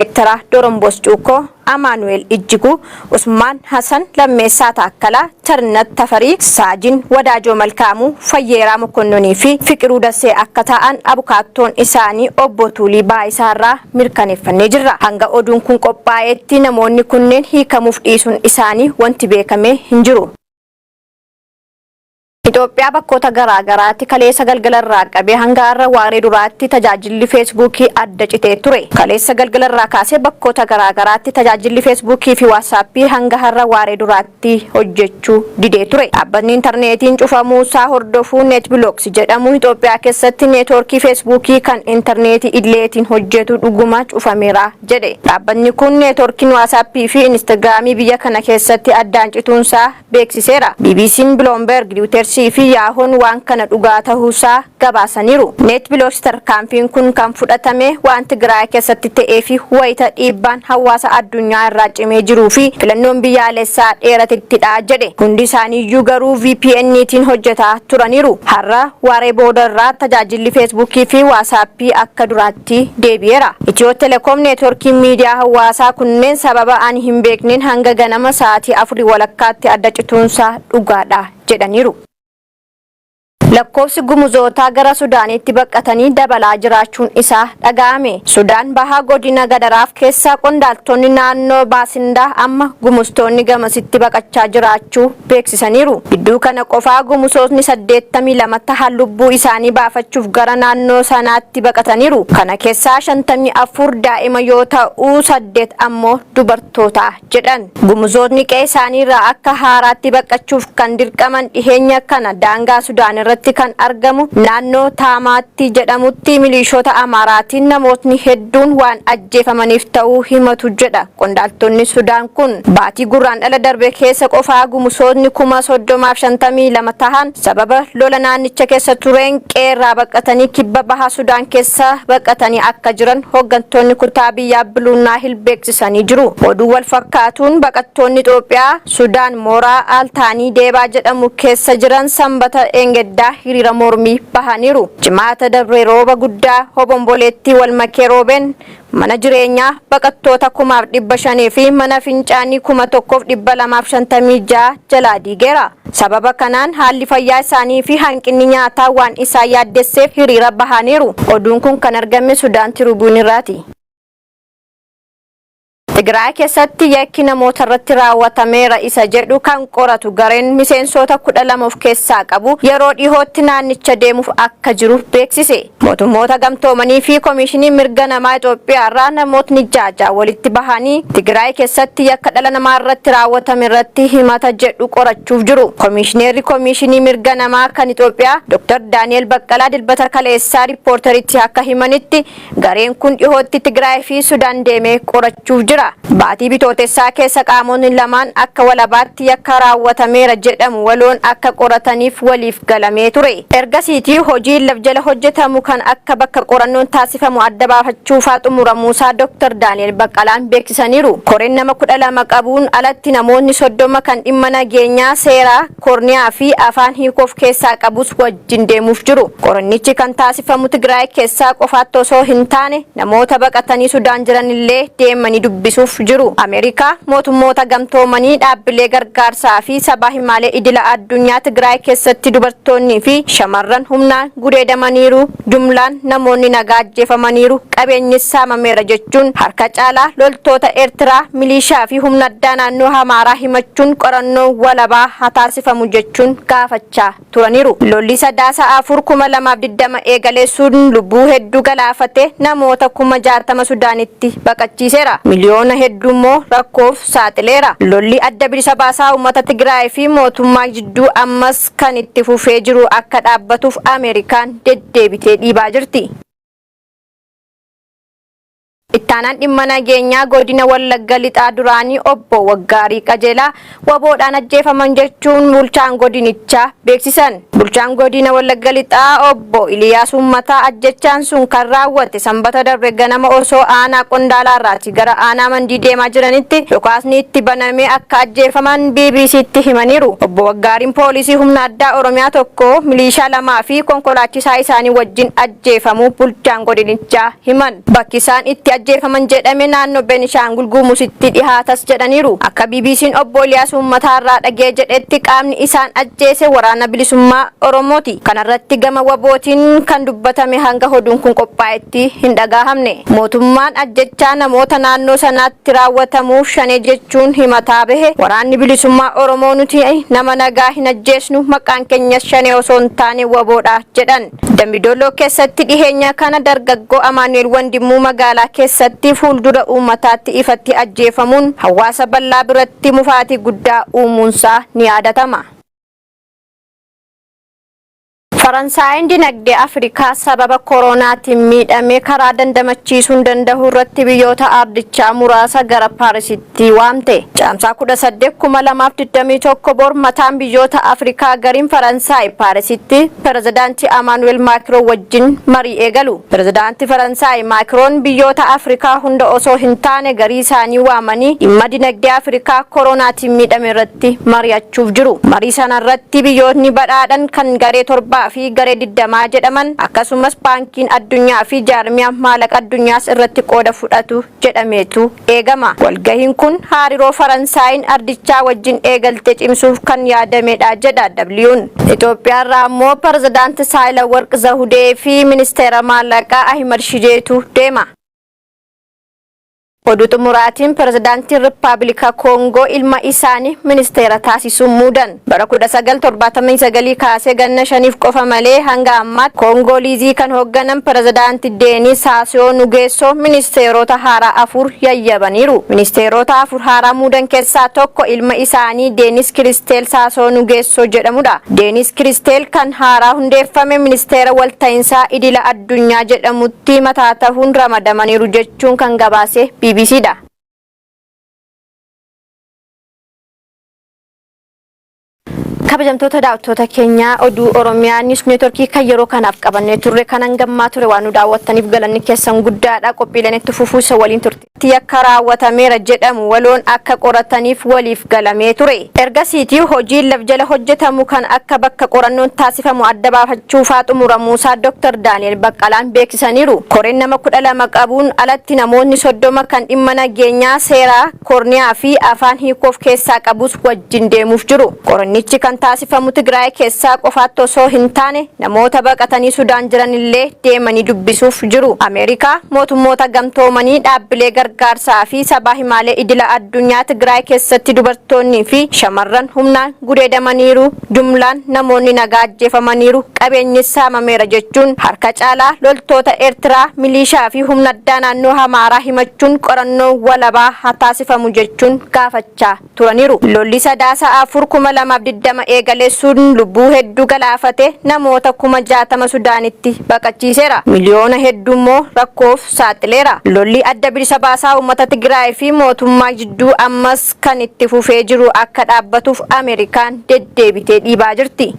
Daayrektaraa Doromboos Cuukkoo, Amaanu'eel Ijjiguu, Usmaan Hasan, Lammeessaa Taakkalaa, Charnat Tafarii, Saajin Wadaajoo Malkaamuu, Fayyeeraa Mokonnonii fi Fiqiruu Dassee akka ta'an abukaattoon isaanii obbo Tuulii Baayisaarraa mirkaneeffannee jirra. Hanga oduun kun qophaa'etti namoonni kunneen hiikamuuf dhiisuun isaanii wanti beekame hin jiru. Itoophiyaa bakkoota garaa garaatti kaleessa galgalarraa qabee hanga har'a waaree duraatti tajaajilli Feesbuukii adda citee ture. Kaleessa galgalarraa kaasee bakkoota garaa garaatti tajaajilli Feesbuukii fi Waatsaappii hanga har'a waaree duraatti hojjechuu didee ture. Dhaabbatni intarneetiin cufamuusaa hordofuun NetBlocks jedhamu Itoophiyaa keessatti neetwoorkii Feesbuukii kan intarneetii idileetiin hojjetu dhuguma cufameera jedhe. Dhaabbatni kun neetwoorkiin Waasaappii fi Inistaagiraamii biyya kana keessatti addaan cituunsaa beeksiseera. BBC'n, Bloomberg, Reutersii fi Yaahoon waan kana dhugaa tahuusaa gabaasaniiru. NetBlocks tarkaanfiin kun kan fudhatame waan Tigraay keessatti ta'ee fi wayita dhiibbaan hawaasa addunyaa irraa cimee jiruu fi filannoon biyyaalessaa dheeratettidha jedhe. Hundi isaaniiyyuu garuu VPN'tiin hojjetaa turaniiru. Har'a waaree boodarraa tajaajilli Feesbuukii fi Waasaappii akka duraatti deebi'eera. Itiyoo Telekoom neetworkiin miidiyaa hawaasaa kunneen sababa ani hin beekneen hanga ganama sa'aatii 4:30tti adda cituunsaa dhugaadha jedhaniiru. Lakkoofsi Gumuzootaa gara Sudaanitti baqatanii dabalaa jiraachuun isaa dhaga'ame. Sudaan bahaa godina Gadaraaf keessaa qondaaltonni naannoo Baasindaa amma Gumustoonni gamasitti baqachaa jiraachuu beeksisaniiru. Gidduu kana qofaa Gumusootni 82 tahan lubbuu isaanii baafachuuf gara naannoo sanaatti baqataniiru. Kana keessaa 54 daa'ima yoo ta'u, 8 ammoo dubartoota jedhan. Gumuzootni qe'ee isaaniirraa akka haaraatti baqachuuf kan dirqaman dhiheenya kana daangaa Sudaan irratti kan argamu naannoo Taamaatti jedhamutti miliishoota Amaaraatiin namootni hedduun waan ajjeefamaniif ta'uu himatu jedha qondaaltonni Sudaan kun. Baatii Gurraandhala darbe keessa qofaa Gumusootni 30,052 tahan sababa lola naannicha keessa tureen qe'eerraa baqatanii kibba baha Sudaan keessa baqatanii akka jiran hooggantoonni kutaa biyyaa Biluu Naahil beeksisanii jiru. Oduu wal fakkaatuun baqattoonni Itoophiyaa Sudaan mooraa Altaanii Deebaa jedhamu keessa jiran Sanbata dheengaddaa hiriira mormii bahaniiru. Jimaata dabre rooba guddaa hobomboleettii wal makee roobeen mana jireenyaa baqattoota 5,500 fi mana fincaanii 1,256 jalaa diigeera. Sababa kanaan haalli fayyaa isaanii fi hanqinni nyaataa waan isaan yaaddesseef hiriira bahaniiru. Oduun kun kan argame Sudaan Tiribuun irraati. Tigraay keessatti yakki namoota irratti raawwatameera isa jedhu kan qoratu gareen miseensoota 12 of keessaa qabu yeroo dhihootti naannicha deemuuf akka jiru beeksise. Mootummoota gamtoomanii fi Komishinii Mirga Namaa Itoophiyaa irraa namootni ja'a walitti bahanii Tigraay keessatti yakka dhala namaa irratti raawwatame irratti himata jedhu qorachuuf jiru. Komishineerri Komishinii Mirga Namaa kan Itoophiyaa Dr. Daani'el Baqqalaa Dilbata kaleessaa riippoorteritti akka himanitti gareen kun dhihootti Tigraay fi Sudaan deemee qorachuuf jira. Baatii Bitootessaa keessa qaamonni lamaan akka walabaatti yakka raawwatameera jedhamu waloon akka qorataniif waliif galamee ture. Ergasiitii hojiin lafjala hojjetamu kan akka bakka qorannoon taasifamu adda baafachuufaa xumuramuusaa Dr. Daani'el Baqqalaan beeksisaniiru. Koreen nama 12 qabuun alatti namoonni 30 kan dhimma nageenyaa, seeraa, koorniyaa fi afaan hiikuu of keessaa qabus wajjin deemuuf jiru. Qorannichi kan taasifamu Tigraay keessaa qofaatti osoo hin taane namoota baqatanii Sudaan jiranillee deemanii dubbisuuf jiru. Ameerikaa, mootummoota gamtoomanii, dhaabbilee gargaarsaa fi sabaa himaalee idila addunyaa Tigraay keessatti dubartoonnii fi shamarran humnaan gudeedamaniiru, jumlaan namoonni nagaa ajjeefamaniiru, qabeenyis saamameera jechuun harka caalaa loltoota Eertiraa, miliishaa fi humna addaa naannoo Amaaraa himachuun qorannoon walabaa haa taasifamu jechuun gaafachaa turaniiru. Lolli Sadaasa 4, 2020 eegale sun lubbuu hedduu galaafate namoota 60,000 Sudaanitti baqachiiseera. Miliyoona hedduummoo rakkoof saaxileera. Lolli Adda Bilisa Baasaa Uummata Tigraay fi mootummaa jidduu ammas kan itti fufee jiru akka dhaabbatuuf Ameerikaan deddeebitee dhiibaa jirti. Ittaanaan dhimma nageenyaa godina Wallagga Lixaa duraanii obbo Waggaarii Qajeelaa WBOdhaan ajjeefaman jechuun bulchaan godinichaa beeksisan. Bulchaan godina Wallagga Lixaa obbo Iliyaas Uummataa ajjechaan sun kan raawwate Sanbata darbe ganama osoo aanaa Qondaalaarraati gara aanaa Mandii deemaa jiranitti dhukaasni itti banamee akka ajjeefaman BBCtti himaniiru. Obbo Waggaariin poolisii humna addaa Oromiyaa tokko, miliishaa lamaa fi konkolaachisaa isaanii wajjin ajjeefamuu bulchaan godinichaa himan. Bakki isaan itti ajjeefaman jedhame naannoo Benishaangul Gumuzitti dhihaatas jedhaniiru. Akka BBC'n obbo Iliyaas Uummataarraa dhagee jedhetti qaamni isaan ajjeese Waraana Bilisummaa Oromooti. Kanarratti gama WBOtiin kan dubbatame hanga oduun kun qophaa'etti hin dhagaahamne. Mootummaan ajjechaa namoota naannoo sanaatti raawwatamuuf shanee jechuun himataa bahe. Waraanni Bilisummaa Oromoo nuti nama nagaa hin ajjeesnu, maqaan keenyas shanee osoo hin taane WBOdha jedhan. Dambidolloo keessatti dhiheenya kana dargaggoo Amaanu'eel Wandimmuu magaalaa keessatti fuuldura uummataatti ifatti ajjeefamuun hawaasa bal'aa biratti mufaatii guddaa uumuunsaa ni yaadatama. Faransaayiin dinagdee Afrikaa sababa koronaatiin miidhame karaa dandamachiisuun danda'u irratti biyyoota ardichaa muraasa gara Paarisitti waamte. Caamsaa 18, 2021 bor mataan biyyoota Afrikaa gariin Faransaay Paarisitti pirezidaantii Amaanu'eel Maakiroon wajjin marii eegalu. Pirezidaantii Faransaay Maakiroon biyyoota Afrikaa hunda osoo hin taane garii isaanii waamanii dhimma dinagdee Afrikaa koronaatiin miidhame irratti mari'achuuf jiru. Marii sana irratti biyyootni badhaadhan kan garee 7 fi garee 20 jedhaman, akkasumas Baankiin Addunyaa fi Jaarmiyaa Maallaqa Addunyaas irratti qooda fudhatu jedhameetu eegama. Walgahiin kun hariiroo Faransaayiin ardichaa wajjin eegalte cimsuuf kan yaadamedha jedha W'n. Itoophiyaarraa immoo pirezidaanti Saahilawarq Zawudee fi ministeera maallaqaa Ahimad Shideetu deema. Oduu xumuraatiin, pirezidaantiin Rippaabilika Koongoo ilma isaanii ministeera taasisuun muudan. Bara 1979 kaasee ganna 5f qofa malee hanga ammaatti Koongoo liizii kan hoogganan pirezidaanti Deenis Saasoo Nugeessoo ministeerota haaraa afur yayyabaniiru. Ministeerota afur haaraa muudan keessaa tokko ilma isaanii Deenis Kiristeel Saasoo Nugeessoo jedhamudha. Deenis Kiristeel kan haaraa hundeeffame ministeera walta'iinsaa idila addunyaa jedhamutti mataa tahuun ramadamaniiru jechuun kan gabaase BBCdha. Kabajamtoota daawwattoota keenyaa, oduu Oromiyaa News Networkii kan yeroo kanaaf qabannee turre kanan gammaa ture. Waan nu daawwattaniif galanni keessan guddaadha. Qophiileen itti fufuu isa waliin turte. Yakka raawwatameera jedhamu waloon akka qorataniif waliif galamee ture. Ergasiitii hojiin laf jala hojjetamu kan akka bakka qorannoon taasifamu adda baafachuufaa xumuramuusaa Dr. Daani'el Baqqalaan beeksisaniiru. Koreen nama 12 qabuun alatti namoonni 30 kan dhimma nageenyaa, seeraa, koorniyaa fi afaan hiikoof keessaa qabus wajjin deemuuf jiru. Qorannichi kan taasifamu Tigraay keessaa qofaatti osoo hin taane namoota baqatanii Sudaan jiran illee deemanii dubbisuuf jiru. Ameerikaa, Mootummoota Gamtoomanii, dhaabbilee gargaarsaa fi sabaa himaalee idila addunyaa Tigraay keessatti dubartoonnii fi shamarran humnaan gudeedamaniiru, jumlaan namoonni nagaa ajjeefamaniiru, qabeenyis saamameera jechuun harka caalaa loltoota Eertiraa, milishaa fi humna addaa naannoo Amaaraa himachuun qorannoo walabaa haa taasifamu jechuun gaafachaa turaniiru. Lolli Sadaasa 4, 2020 eegale sun lubbuu hedduu galaafate, namoota 60,000 Sudaanitti baqachiiseera. Miliyoona hedduu immoo rakkoof saaxileera. Lolli Adda Bilisa Baasaa Uummata Tigraay fi mootummaa jidduu ammas kan itti fufee jiru akka dhaabbatuuf Ameerikaan deddeebitee dhiibaa jirti.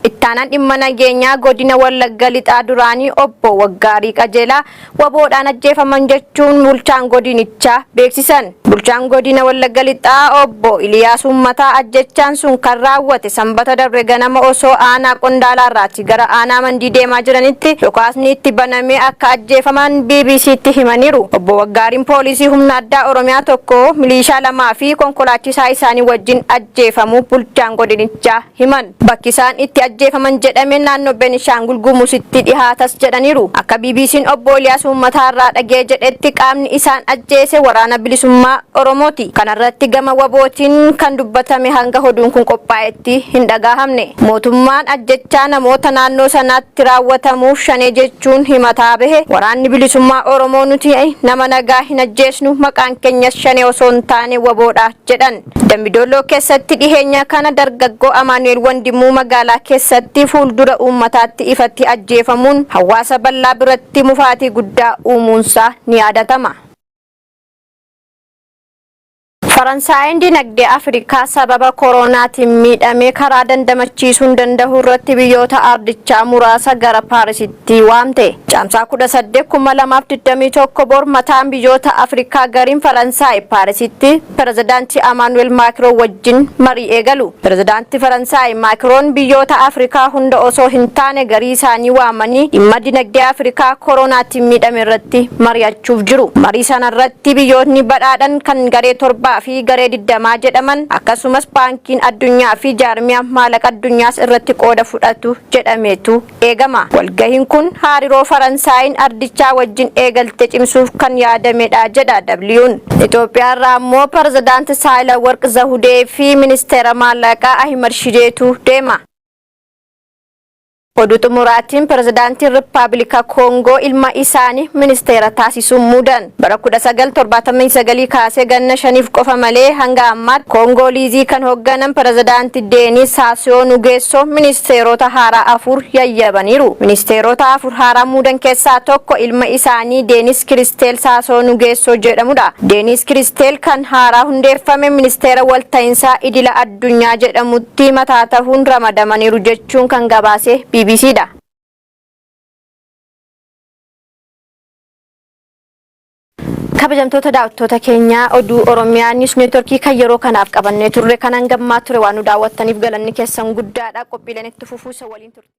Ittaanaan dhimma nageenyaa godina Wallagga Lixaa duraanii obbo Waggaarii Qajeelaa WBOdhaan ajjeefaman jechuun bulchaan godinichaa beeksisan. Bulchaan godina Wallagga Lixaa obbo Iliyaas Uummataa ajjechaan sun kan raawwate Sanbata darbe ganama osoo aanaa Qondaalaarraati gara aanaa Mandii deemaa jiranitti dhukaasni itti banamee akka ajjeefaman BBCtti himaniiru. Obbo Waggaariin poolisii humna addaa Oromiyaa tokko, milishaa lamaa fi konkolaachisaa isaanii wajjin ajjeefamuu bulchaan godinichaa himan. Bakki isaan itti ajjeefaman jedhame naannoo Benishaangul Gumuzitti dhihaatas jedhaniiru. Akka BBC'n obbo Iliyaas Uummataarraa dhagee jedhetti qaamni isaan ajjeese Waraana Bilisummaa Oromooti. Kanarratti gama WBOtiin kan dubbatame hanga oduun kun qophaa'etti hin dhagaahamne. Mootummaan ajjechaa namoota naannoo sanaatti raawwatamuuf shanee jechuun himataa bahe. Waraanni Bilisummaa Oromoo nuti nama nagaa hin ajjeesnu, maqaan keenyas shanee osoo hin taane WBOdha jedhan. Dambidolloo keessatti dhiheenya kana dargaggoo Amaanu'eel Wandimuu magaalaa keessatti fuuldura uummataatti ifatti ajjeefamuun hawaasa bal'aa biratti mufaatii guddaa uumuunsaa ni yaadatama. Faransaayiin dinagdee Afrikaa sababa koronaatiin miidhame karaa dandamachiisuun danda'u irratti biyyoota ardichaa muraasa gara Paarisitti waamte. Caamsaa 18, 2021 bor mataan biyyoota Afrikaa gariin Faransaay Paarisitti Pirezidaantii Amaanuel Maakiroon wajjin marii eegalu. Pirezidaantii Faransaay Maakiroon biyyoota Afrikaa hunda osoo hin taane garii isaanii waamanii dhimma dinagdee Afrikaa koronaatiin miidhame irratti mari'achuuf jiru. Marii sana irratti biyyootni badhaadhan kan garee torbaa fi garee 20 jedhaman, akkasumas Baankiin Addunyaa fi Jaarmiyaa Maallaqa Addunyaas irratti qooda fudhatu jedhameetu eegama. Walgahiin kun hariiroo Faransaayiin ardichaa wajjin eegalte cimsuuf kan yaadamedha jedha WN. Itoophiyaa irraa immoo Pirezidaanti Saahilawarq Zawudee fi Ministeera Maallaqaa Ahimad Shideetu deema. Oduu xumuraatiin, Pirezidaantiin Riippaabilika Koongoo ilma isaanii ministeera taasisuun muudan. Bara 1979 kaasee ganna 5f qofa malee hanga ammaatti Koongoo Liizii kan hoogganan Pirezidaanti Deenis Saasoo Nugeessoo ministeerota haaraa afur yayyabaniiru. Ministeerota afur haaraa muudan keessaa tokko ilma isaanii Deenis Kiristeel Saasoo Nugeessoo jedhamudha. Deenis Kiristeel kan haaraa hundeeffame ministeera walta'iinsaa idila addunyaa jedhamutti mataa tahuun ramadamaniiru jechuun kan gabaase BBCdha. Kabajamtoota daawwattoota keenyaa, oduu Oromiyaa News Networkii kan yeroo kanaaf qabannee turre kanan gammaa ture. Waan nu daawwattaniif galanni keessan guddaadha. Qophiileen itti fufuu isa waliin turte.